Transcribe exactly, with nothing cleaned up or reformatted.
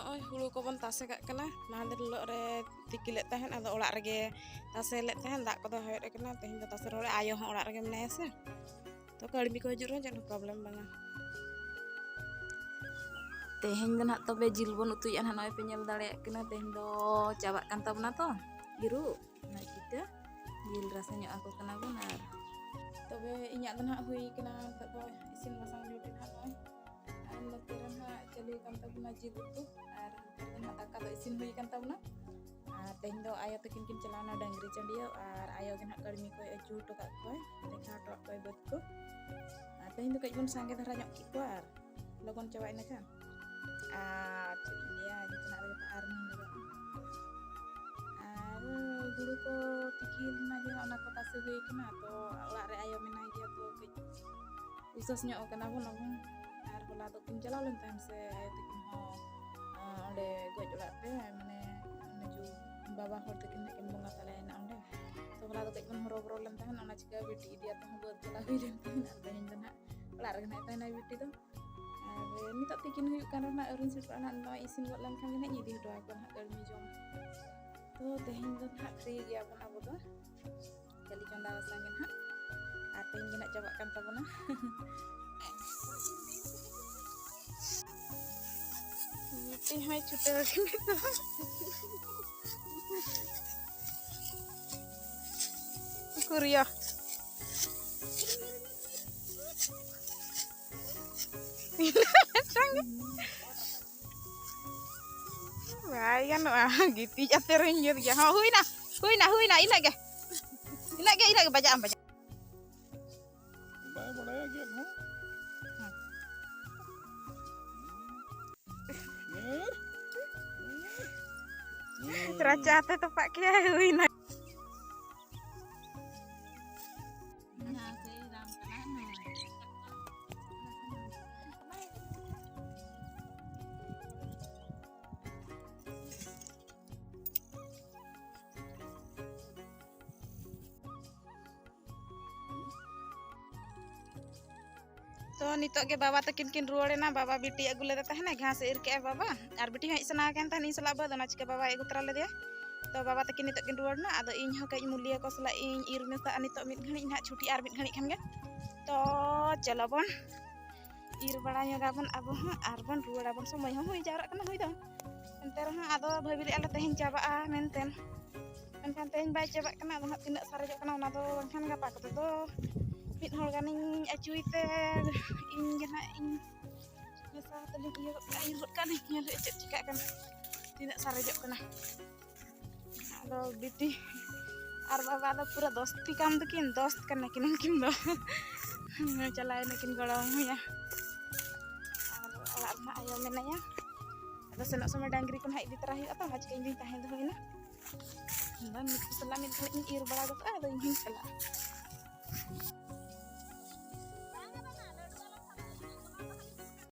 ᱱᱚᱜᱼᱚᱭ ᱦᱩᱲᱩ ᱠᱚᱵᱚᱱ ᱛᱟᱥᱮ ᱠᱟᱜ ᱠᱟᱱᱟ᱾ ᱢᱟᱦᱫᱮᱨ ᱦᱤᱞᱳᱜ ᱨᱮ ᱛᱤᱠᱤ ᱞᱮᱫ ᱛᱟᱦᱮᱸᱫ, ᱟᱫᱚ ᱚᱲᱟᱜ ᱨᱮᱜᱮ ᱛᱟᱥᱮ ᱞᱮᱫ ᱛᱟᱦᱮᱸᱫ, ᱫᱟᱜ ᱠᱚᱫᱚ ᱦᱟᱣᱮᱫ ᱟᱠᱟᱱᱟ᱾ ᱛᱮᱦᱮᱧ ᱫᱚ ᱛᱟᱥᱮ ᱨᱚᱦᱚᱲ ᱨᱮ ᱟᱭᱳ ᱦᱚᱸ ᱚᱲᱟᱜ ᱨᱮᱜᱮ ᱢᱮᱱᱟᱭᱟ ᱥᱮ, ᱛᱚ ᱠᱟᱹᱲᱢᱤ ᱠᱚ ᱦᱤᱡᱩᱜ ᱨᱮᱦᱚᱸ ᱪᱮᱫ ᱦᱚᱸ ᱯᱨᱚᱵᱞᱮᱢ ᱵᱟᱝᱟ᱾ ᱛᱮᱦᱮᱧ ᱫᱚ ᱱᱟᱦᱟᱜ ᱛᱚᱵᱮ ᱡᱤᱞ ᱵᱚᱱ ᱩᱛᱩᱭᱮᱫᱼᱟ ᱱᱟᱦᱟᱜ, ᱱᱚᱜᱼᱚᱭ ᱯᱮ ᱧᱮᱞ ᱫᱟᱲᱮᱭᱟᱜ ᱠᱟᱱᱟ᱾ ᱛᱮᱦᱮᱧ ᱫᱚ ᱪᱟᱵᱟᱜ ᱠᱟᱱ ᱛᱟᱵᱚᱱᱟ ᱛᱚ ᱤᱨᱩᱜ, ᱚᱱᱟ ᱪᱤᱠᱟᱹ ᱡᱤᱞ ᱨᱟᱥᱮ ᱧᱚᱜ ᱟᱠᱚ ᱠᱟᱱᱟ ᱵᱚᱱ᱾ ᱟᱨ ᱛᱚᱵᱮ ᱤᱧᱟᱹᱜ ᱫᱚ ᱱᱟᱦᱟᱜ ᱦᱩᱭ ᱠᱟᱱᱟ ᱱᱤᱛᱚᱜ ᱫᱚ ᱤᱥᱤᱱ ᱵᱟᱥᱟᱝ ᱰᱤᱭᱩᱴᱤ ᱱᱟᱦᱟᱜ ᱱᱚᱜᱼᱚᱭ᱾ ᱟᱨ ᱱᱚᱛᱮ ᱨᱮ ᱱᱟᱦᱟᱜ ᱪᱟᱹᱞᱩ ᱟᱠᱟᱱ ᱛᱟᱵᱚᱱᱟ ᱡᱤᱞ ᱩᱛᱩ, ᱟᱨ ᱱᱚᱛᱮ ᱨᱮ ᱱᱟᱦᱟᱜ ᱫᱟᱠᱟ ᱫᱚ ᱤᱥᱤᱱ ᱦᱩᱭ ᱟᱠᱟᱱ ᱛᱟᱵᱚᱱᱟ᱾ ᱟᱨ ᱛᱮᱦᱮᱧ ᱫᱚ ᱟᱭᱳ ᱛᱟᱹᱠᱤᱱ ᱠᱤᱱ ᱪᱟᱞᱟᱣᱱᱟ ᱰᱟᱹᱝᱨᱤ ᱪᱟᱹᱰᱤᱭᱟᱹᱣ, ᱟᱨ ᱟᱭᱳ ᱜᱮ ᱱᱟᱦᱟᱜ ᱠᱟᱹᱲᱢᱤ ᱠᱚᱭ ᱟᱹᱪᱩ ᱦᱚᱴᱚ ᱠᱟᱜ ᱠᱚᱣᱟᱭ, ᱫᱮᱠᱷᱟᱣ ᱦᱚᱴᱚ ᱠᱟᱜ ᱠᱚᱣᱟᱭ ᱵᱟᱹᱫᱽ ᱠᱚ᱾ ᱟᱨ ᱛᱮᱦᱮᱧ ᱫᱚ ᱠᱟᱹᱡ ᱵᱚᱱ ᱥᱟᱸᱜᱮ ᱫᱷᱟᱨᱟ ᱧᱚᱜ ᱠᱮᱫ ᱠᱚᱣᱟ ᱟᱨ ᱞᱚᱜᱚᱱ ᱪᱟᱵᱟᱭᱮᱱᱟ ᱠᱷᱟᱱ᱾ ᱟᱨ ᱪᱮᱫ ᱤᱧ ᱞᱟᱹᱭᱟ, ᱡᱚᱛᱚᱱᱟᱜ ᱨᱮᱜᱮ ᱛᱚ ᱟᱨ ᱢᱮᱱ ᱞᱟᱜᱟᱜᱼᱟ᱾ ᱟᱨ ᱦᱩᱲᱩ ᱠᱚ ᱛᱤᱠᱤ ᱞᱮᱱᱟ ᱡᱟᱦᱟᱸ, ᱚᱱᱟ ᱠᱚ ᱛᱟᱥᱮ ᱦᱩᱭ ᱠᱟᱱᱟ᱾ ᱛᱚ ᱚᱲᱟᱜ ᱨᱮ ᱟᱭᱳ ᱢᱮᱱᱟᱭ ᱜᱮᱭᱟ, ᱛᱚ ᱠᱟᱹᱡ ᱩᱥᱟᱹᱥ ᱧᱚᱜ ᱠᱟᱱᱟ ᱵᱚᱱ ᱟᱵᱚ᱾ ᱟᱨ ᱦᱚᱞᱟ ᱫᱚᱠᱤᱱ ᱪᱟᱞᱟᱣ ᱞᱮᱱ ᱛᱟᱦᱮᱸᱫ ᱥᱮ ᱟᱭᱳ ᱛᱟᱹᱠᱤᱱ ᱦᱚᱸ, ᱟᱸ, ᱚᱸᱰᱮ ᱜᱚᱡ ᱚᱲᱟᱜ ᱛᱮ, ᱢᱟᱱᱮ ᱚᱱᱮ ᱡᱚ ᱵᱟᱵᱟ ᱦᱚᱲ ᱛᱟᱹᱠᱤᱱ ᱦᱟᱸᱜ ᱠᱤᱱ ᱵᱚᱸᱜᱟ ᱛᱟᱞᱟᱭᱮᱱᱟ ᱚᱸᱰᱮ᱾ ᱛᱚ ᱦᱚᱞᱟ ᱫᱚ ᱠᱟᱹᱡ ᱵᱚᱱ ᱦᱚᱨᱚᱵᱚᱨᱚ ᱞᱮᱱ ᱛᱟᱦᱮᱸᱫ, ᱚᱱᱟ ᱪᱤᱠᱟᱹ ᱵᱤᱴᱤ ᱤᱫᱤ ᱟᱛᱮ ᱦᱚᱸ ᱵᱟᱹᱫᱽ ᱪᱟᱞᱟᱣ ᱦᱩᱭ ᱞᱮᱱ ᱛᱟᱦᱮᱸᱫ᱾ ᱟᱨ ᱛᱮᱦᱮᱧ ᱫᱚ ᱱᱟᱦᱟᱜ ᱚᱲᱟᱜ ᱨᱮᱜᱮ ᱱᱟᱦᱟᱜ ᱛᱟᱦᱮᱱᱟᱭ ᱵᱤᱴᱤ ᱫᱚ᱾ ᱟᱨ ᱱᱤᱛᱚᱜ ᱛᱤᱠᱤᱱ ᱦᱩᱭᱩᱜ ᱠᱟᱱ ᱨᱮᱦᱚᱸ ᱱᱟᱦᱟᱜ ᱟᱹᱣᱨᱤᱧ ᱥᱮᱴᱮᱨᱚᱜᱼᱟ ᱱᱟᱦᱟᱜ, ᱱᱚᱜᱼᱚᱭ ᱤᱥᱤᱱ ᱜᱚᱫ ᱞᱮᱱᱠᱷᱟᱱ ᱜᱮ ᱱᱟᱦᱟᱜ ᱤᱧ ᱤᱫᱤ ᱦᱚᱴᱚ ᱟᱠᱚᱣᱟ ᱱᱟᱦᱟᱜ ᱠᱟᱹᱲᱢᱤ ᱡᱚᱢ᱾ ᱛᱚ ᱛᱮᱦᱮᱧ ᱫᱚ ᱱᱟᱦᱟᱜ ᱯᱷᱨᱤ ᱜᱮᱭᱟᱵᱚᱱ ᱟᱵᱚ ᱫᱚ᱾ ᱠᱷᱟᱹᱞᱤ ᱪᱚᱸᱫᱟ ᱵᱟᱥᱟᱝ ᱜᱮ ᱱᱟᱦᱟᱜ᱾ ᱟᱨ ᱛᱮᱦᱮᱧ ᱜᱮ ᱱᱟᱦᱟᱜ ᱪᱟᱵᱟᱜ ᱠᱟᱱ ᱛᱟᱵᱚᱱᱟ᱾ ᱢᱤᱫᱴᱤᱡ ᱦᱚᱸᱭ ᱪᱷᱩᱴᱟᱹᱣ ᱟᱠᱟᱱᱟ ᱛᱚ᱾ ᱩᱠᱩᱨᱤᱭᱟ᱾ ᱵᱟᱭ ᱜᱟᱱᱚᱜᱼᱟ, ᱜᱤᱛᱤᱡ ᱟᱛᱮ ᱨᱮᱦᱚᱸᱧ ᱧᱤᱨ ᱜᱮᱭᱟ᱾ ᱦᱚᱸ, ᱦᱩᱭᱱᱟ, ᱦᱩᱭᱱᱟ, ᱦᱩᱭᱱᱟ, ᱤᱱᱟᱹᱜ ᱜᱮ, ᱤᱱᱟᱹᱜ ᱜᱮ, ᱤᱱᱟᱹᱜ ᱜᱮ, ᱵᱟᱡᱟᱜ ᱟᱢ, ᱵᱟᱡᱟᱜ᱾ ᱵᱟᱭ ᱵᱟᱲᱟᱭᱟ ᱜᱮᱫ ᱦᱚᱸ᱾ ᱨᱟᱪᱟ ᱛᱮ ᱛᱚᱯᱟᱜ ᱠᱮᱜᱼᱟᱭ, ᱦᱩᱭᱱᱟ᱾ ᱛᱚ ᱱᱤᱛᱚᱜ ᱜᱮ ᱵᱟᱵᱟ ᱛᱟᱹᱠᱤᱱ ᱠᱤᱱ ᱨᱩᱣᱟᱹᱲ ᱮᱱᱟ᱾ ᱵᱟᱵᱟ ᱵᱤᱴᱤ ᱟᱹᱜᱩ ᱞᱮᱫᱮ ᱛᱟᱦᱮᱱᱟ, ᱜᱷᱟᱥ ᱮ ᱤᱨ ᱠᱮᱜᱼᱟ ᱵᱟᱵᱟ, ᱟᱨ ᱵᱤᱴᱤ ᱦᱚᱸ ᱦᱮᱡ ᱥᱟᱱᱟ ᱠᱟᱱ ᱛᱟᱦᱮᱱ ᱤᱧ ᱥᱟᱞᱟᱜ ᱵᱟᱹᱫᱽ, ᱚᱱᱟ ᱪᱤᱠᱟᱹ ᱵᱟᱵᱟᱭ ᱟᱹᱜᱩ ᱛᱚᱨᱟ ᱞᱮᱫᱮᱭᱟ᱾ ᱛᱚ ᱵᱟᱵᱟ ᱛᱟᱹᱠᱤᱱ ᱱᱤᱛᱚᱜ ᱠᱤᱱ ᱨᱩᱣᱟᱹᱲ ᱮᱱᱟ, ᱟᱫᱚ ᱤᱧ ᱦᱚᱸ ᱠᱟᱹᱡ ᱢᱩᱞᱤᱭᱟᱹ ᱠᱚ ᱥᱟᱞᱟᱜ ᱤᱧ ᱤᱨ ᱢᱮᱥᱟᱜᱼᱟ ᱱᱤᱛᱚᱜ ᱢᱤᱫ ᱜᱷᱟᱹᱲᱤᱡ ᱱᱟᱦᱟᱜ, ᱪᱷᱩᱴᱤ ᱟᱨ ᱢᱤᱫ ᱜᱷᱟᱹᱲᱤᱡ ᱠᱷᱟᱱ ᱜᱮ᱾ ᱛᱚ ᱪᱚᱞᱚ ᱵᱚᱱ ᱤᱨ ᱵᱟᱲᱟ ᱧᱚᱜᱟᱵᱚᱱ ᱟᱵᱚ ᱦᱚᱸ, ᱟᱨ ᱵᱚᱱ ᱨᱩᱣᱟᱹᱲᱟᱵᱚᱱ᱾ ᱥᱚᱢᱚᱭ ᱦᱚᱸ ᱦᱩᱭ ᱡᱟᱣᱨᱟᱜ ᱠᱟᱱᱟ ᱦᱩᱭ ᱫᱚ, ᱮᱱᱛᱮ ᱨᱮᱦᱚᱸ ᱟᱫᱚ ᱵᱷᱟᱹᱵᱤ ᱞᱮᱫᱼᱟ ᱞᱮ ᱛᱮᱦᱮᱧ ᱪᱟᱵᱟᱜᱼᱟ ᱢᱮᱱᱛᱮ, ᱢᱮᱱᱠᱷᱟᱱ ᱛᱮᱦᱮᱧ ᱵᱟᱭ ᱪᱟᱵᱟᱜ ᱠᱟᱱᱟ᱾ ᱟᱫᱚ ᱦᱟᱸᱜ ᱛᱤᱱᱟᱹᱜ ᱥᱟᱨᱮᱡᱚᱜ ᱠᱟᱱᱟ ᱚᱱᱟ ᱫᱚ ᱵᱟᱝᱠᱷᱟᱱ ᱜᱟᱯᱟ ᱠᱚᱛᱮ ᱫᱚ ᱢᱤᱫ ᱦᱚᱲ ᱜᱟᱱᱤᱧ ᱟᱹᱪᱩᱭ ᱛᱮ ᱤᱧ ᱜᱮ ᱱᱟᱦᱟᱜ ᱤᱧ ᱢᱮᱥᱟ ᱠᱟᱛᱮ ᱞᱤᱧ ᱤᱭᱟᱹ ᱜᱚᱫ ᱠᱟᱜᱼᱟ, ᱤᱨ ᱜᱚᱫ ᱠᱟᱜᱼᱟ ᱞᱤᱧ, ᱧᱮᱞ ᱦᱩᱭᱩᱜᱼᱟ ᱪᱮᱫ ᱪᱤᱠᱟᱹᱜ ᱠᱟᱱᱟ, ᱛᱤᱱᱟᱹᱜ ᱥᱟᱨᱮᱡᱚᱜ ᱠᱟᱱᱟ᱾ ᱟᱫᱚ ᱵᱤᱴᱤ ᱟᱨ ᱵᱟᱵᱟ ᱫᱚ ᱯᱩᱨᱟᱹ ᱫᱚᱥᱛᱤ ᱠᱟᱱ ᱛᱟᱹᱠᱤᱱ, ᱫᱚᱥᱛ ᱠᱟᱱᱟ ᱠᱤᱱ ᱩᱱᱠᱤᱱ ᱫᱚ᱾ ᱪᱟᱞᱟᱣ ᱮᱱᱟᱠᱤᱱ ᱜᱚᱲᱚ ᱟᱹᱜᱩᱭᱟ᱾ ᱟᱨ ᱚᱲᱟᱜ ᱨᱮᱱᱟᱜ ᱟᱭᱳ ᱢᱮᱱᱟᱭᱟ᱾ ᱟᱫᱚ ᱥᱮᱱᱚᱜ ᱥᱚᱢᱚᱭ ᱰᱟᱝᱨᱤ ᱠᱚ ᱱᱟᱦᱟᱜ ᱤᱫᱤ ᱛᱚᱨᱟ ᱦᱩᱭᱩᱜᱼᱟ ᱛᱚ, ᱚᱱᱟ ᱪᱤᱠᱟᱹ ᱤᱧ ᱫᱩᱧ ᱛᱟᱦᱮᱸ ᱫᱚᱦᱚᱭᱮᱱᱟ᱾ ᱟᱫᱚ ᱱᱩᱠᱩ ᱥᱟᱞᱟᱜ ᱢᱤᱫ ᱜᱷᱟᱹᱲᱤᱡ ᱤᱧ ᱤᱨ ᱵᱟᱲᱟ ᱜᱚᱫᱚᱜᱼᱟ, ᱟᱫᱚ ᱤᱧ ᱦᱚᱸᱧ ᱪᱟᱞᱟᱜᱼᱟ᱾